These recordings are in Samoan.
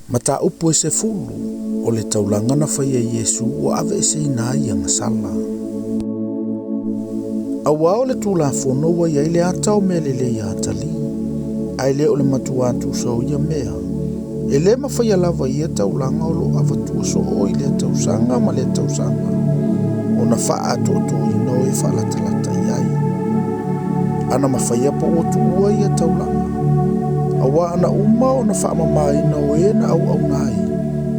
Mataupu e sefulu, o le taulaga na faia e Iesu ua aveeseina ai agasala. Auā o le Tulafono ua i ai le ata o mea lelei a atalii, ae le o le matuā tusa o ia mea, e le mafaia lava ia taulaga o lo o avatua soo i lea tausaga ma lea tausaga, ona faaatoatoina o e faalatalata i ai. Ana mafaia po ua tuua ia taulaga, auā ana uma ona faamamaina o e na auauna ai,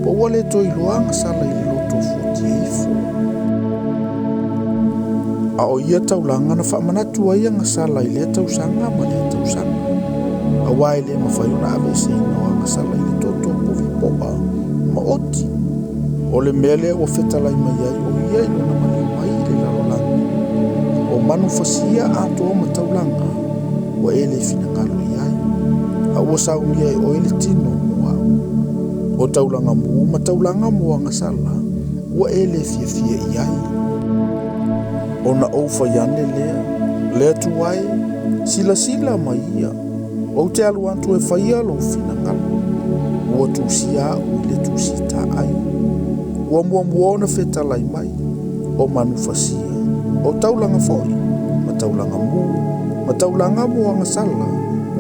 po ua le toe iloa agasala i le loto fuatia ifo. A o ia taulaga na faamanatu ai agasala i lea tausaga ma lea tausaga, auā e le mafai ona aveeseina o agasala i le toto o povi po'a maoti. O le mea lea ua fetalai mai ai o ia i lona maliu mai i le lalolagi, o manu fasia atoa ma taulaga ua e le finagalo i ai, a ua saunia e oe le tino mo au. O taulaga mu ma taulaga mo agasala ua e le fiafia i ai. Ona ou fai ane lea, Le Atua e, silasila mai ia, ou te alu atu e faia lou finagalo. Ua tusia au i le tusi taai. Ua muamua ona fetalai mai, o manu fasia, o taulaga foi, ma taulaga mu, ma taulaga mo agasala,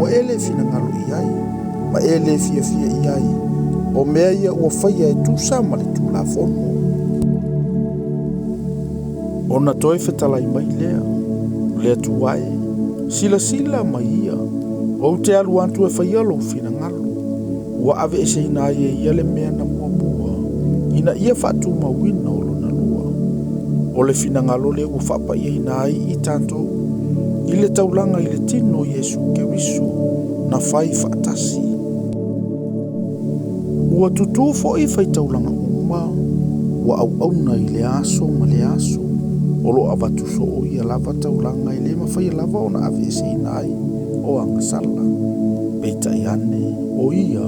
ua e le finagalo i ai, ma e le fiafia i ai, o mea ia ua faia e tusa ma le Tulafono. Ona toe fetalai mai lea, Le Atua e, silasila mai ia, ou te alu atu e faia lou finagalo. Ua aveeseina ai e ia le mea na muamua, ina ia faatumauina o lona lua. O le finagalo lea ua faapaiaina ai i tatou, i le taulaga i le tino o Iesu Keriso, na fai faatasi. Ua tutū foi faitaulaga uma ua auauna i lea aso ma lea aso, o lo o avatu soo ia lava taulaga e le mafaia lava ona aveeseina ai o agasala. Peitai ane, o ia,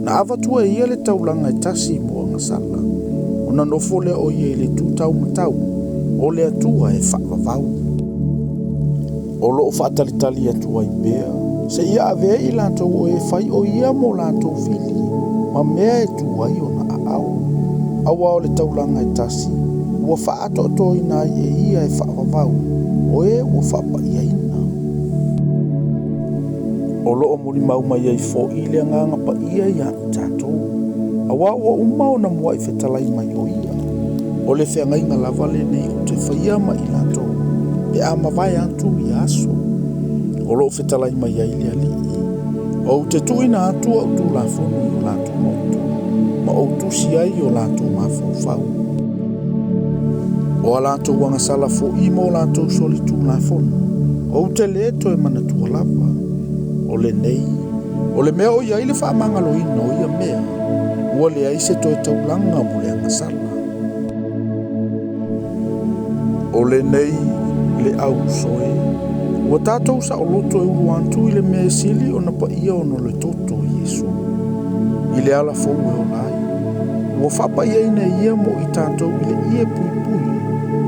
na avatua e ia le taulaga e tasi mo agasala, ona nofo lea o ia i le itu taumatau o le Atua e faavavau. O lo o faatalitali atu ai pea, seia avea i latou o e fai o ia mo latou fili ma mea e tu ai ona aao. Auā o le taulaga e tasi ua faaatoatoaina ai e ia e faavavau o e ua faapaiaina. O lo o molimau mai ai foi le Agaga Paia ia i tatou, auā ua uma ona muai fetalai mai o ia. O le feagaiga lava lenei ou te faia ma i latou, pe a mavae atu ia aso. O lo o fetalai mai ai le Alii, Ou te tuuina atu au Tulafono i o latou loto, ma ou tusi ai i o latou mafaufau. O a latou agasala foi ma o latou solitulafono, ou te lē toe manatua lava. O lenei, o le mea o i ai le faamagaloina o ia mea, ua leai se toe taulaga mo le agasala. O lenei le auuso e, ua tatou saoloto e ulu atu i le mea e sili ona paia ona o le toto o Iesu. I le ala fou e ola ai, ua faapaiaina e ia mo i tatou i le ie puipui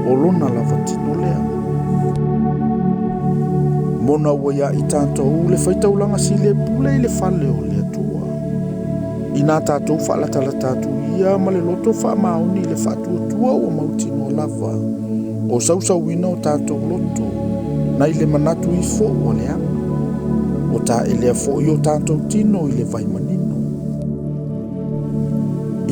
o lona lava tino lea. Mona ua iā i tatou le faitaulaga sili e pule i le fale o le Atua. Inā tatou faalatalata atu ia ma le loto faamaoni i le faatuatua ua mautinoa lava o sausauina o tatou loto nai le manatu ifo ua leaga, o taelea foi o tatou tino i le vai manino.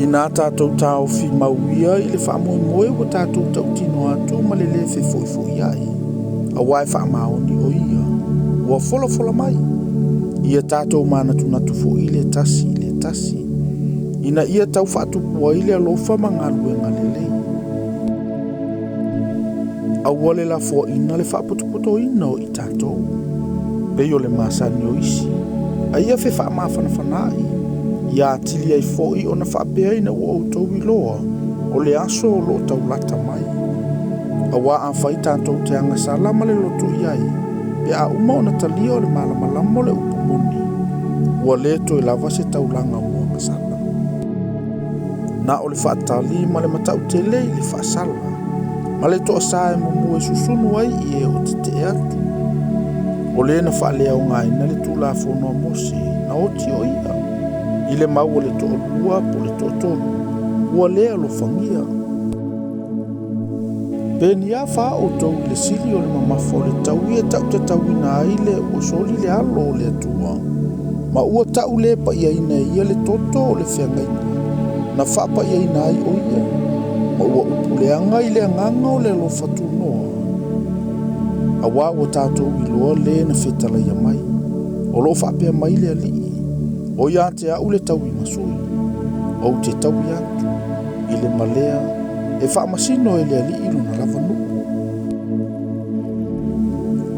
Inā tatou taofi mau ia i le faamoemoe ua tatou tautino atu ma le lē fefoifoiai, auā e faamaoni o ia ua folafola mai, ia tatou manatunatu foi le tasi i le tasi, ina ia tau faatupu ai le alofa ma galuega lelei. Aua le lafoaina le faapotopotoina o i tatou, pei o le masani o isi, a ia fefaamafanafanaai, ia atili ai foi ona faapea ina ua outou iloa o le aso o lo o taulata mai. Auā afai tatou te agasala ma le loto i ai, pe a uma ona talia o le malamalama o le upu moni, ua le toe lava se taulaga mo agasala. Na o le faatali ma le matautele i le faasala, ma le toasā e mumu e susunu ai i e o tetee atu. O le na faaleaogaina le Tulafono a Mose, na oti o ia, I le mau a le toalua po o le toatolu, ua le alofagia. Pe ni a fa outou i le sili o le mamafa o le taui e tautatauina ai le ua soli le alo o le Atua, ma ua tau le pa'iaina e ia le toto o le feagaiga na faapa'iaina ai o ia, ma ua upu leaga i le agaga o le alofa tunoa. Auā ua tatou iloa lē na fetalaia mai, o loo faapea mai le Alii, O ia te a'u le tauimasui, ou te taui atu, i le malea e faamasino e le Alii lona lava nuu.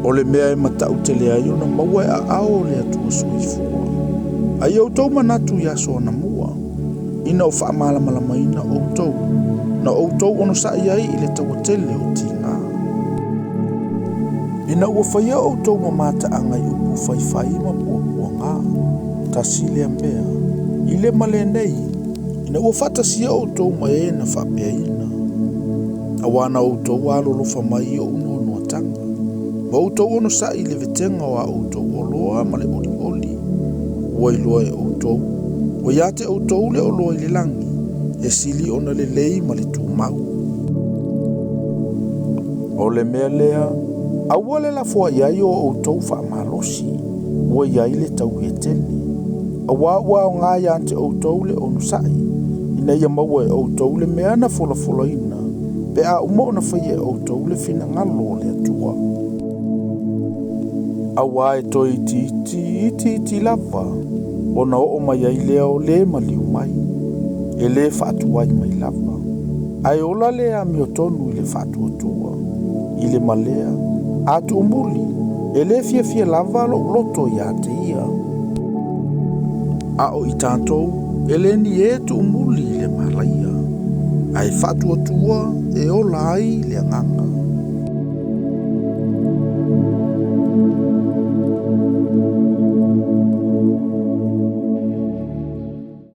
O le mea e mataʻu tele ai ona maua e aao o le Atua soifua. A ia outou manatu i aso anamua, ina o faamalamalamaina outou, na outou onosa'i ai i le tauatele o tigā. Ina ua faia outou ma mataaga i upu faifai ma puapuagā. Tasi lea mea, i le ma lenei, ina ua faatasia outou ma e na faapeaina. Auā na outou alolofa mai i o'u noanoataga, ma outou onosa'i i le vetega o a outou oloa ma le olioli. Ua iloa e outou, ua ia te outou le oloa i le lagi, e sili ona lelei ma le tumau. O le mea lea, aua le lafoa'i ai o outou faamalosi, ua i ai le taui e tele. Auā ua aogā ia te outou le onosa'i, ina ia maua e outou le mea na folafolaina, pe a uma ona faia e outou le finagalo o le Atua. Auā e toe itiiti, itiiti lava, ona oo mai ai lea o lē maliu mai, e lē faatuai mai lava, ae ola le amiotonu i le faatuatua, i le malea, a tuumuli, e lē fiafia lava lo'u loto iā te ia. A o i tatou, e le ni e tuumuli i le malaia, ae faatuatua e ola ai le agaga.